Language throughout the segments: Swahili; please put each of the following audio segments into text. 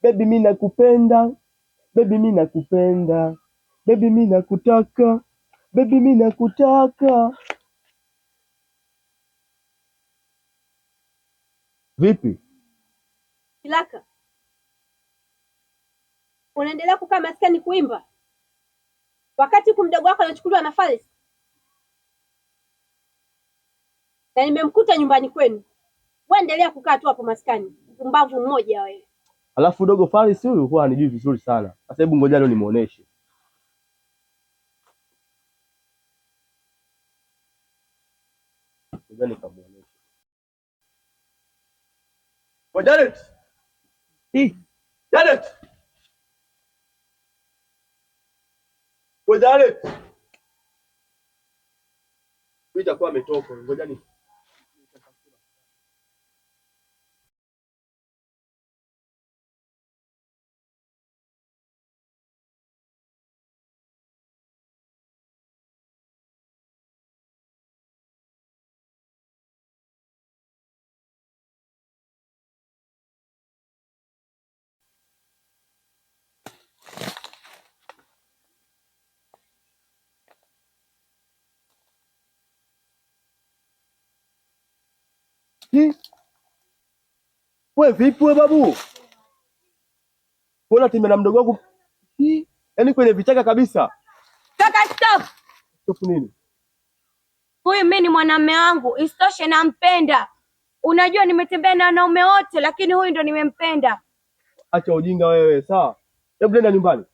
Baby mimi nakupenda, baby mimi nakupenda, baby mimi nakutaka, baby mimi nakutaka. Vipi? Kilaka, unaendelea kukaa maskani kuimba wakati huku mdogo wako anachukuliwa na Faris, na nimemkuta nyumbani kwenu. Wewe endelea kukaa tu hapo maskani, mpumbavu mmoja wewe. Alafu dogo Faris huyu huwa anijui vizuri sana. Sasa hebu ngoja leo nimuoneshe. Ngoja nikamuoneshe. Kwa Janet. Hii. Janet. Kwa Janet. Huyu itakuwa ametoka. Ngoja ni Hii. We vipi we babu? Mbona tembea na mdogo wangu? Hii. Yaani kwenye vichaka kabisa. Kaka, stop. Stop nini? Huyu mimi ni mwanamume wangu, isitoshe nampenda. Unajua nimetembea na wanaume wote, lakini huyu ndo nimempenda. Acha ujinga wewe, sawa? Hebu nenda nyumbani.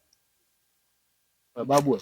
We babu. We.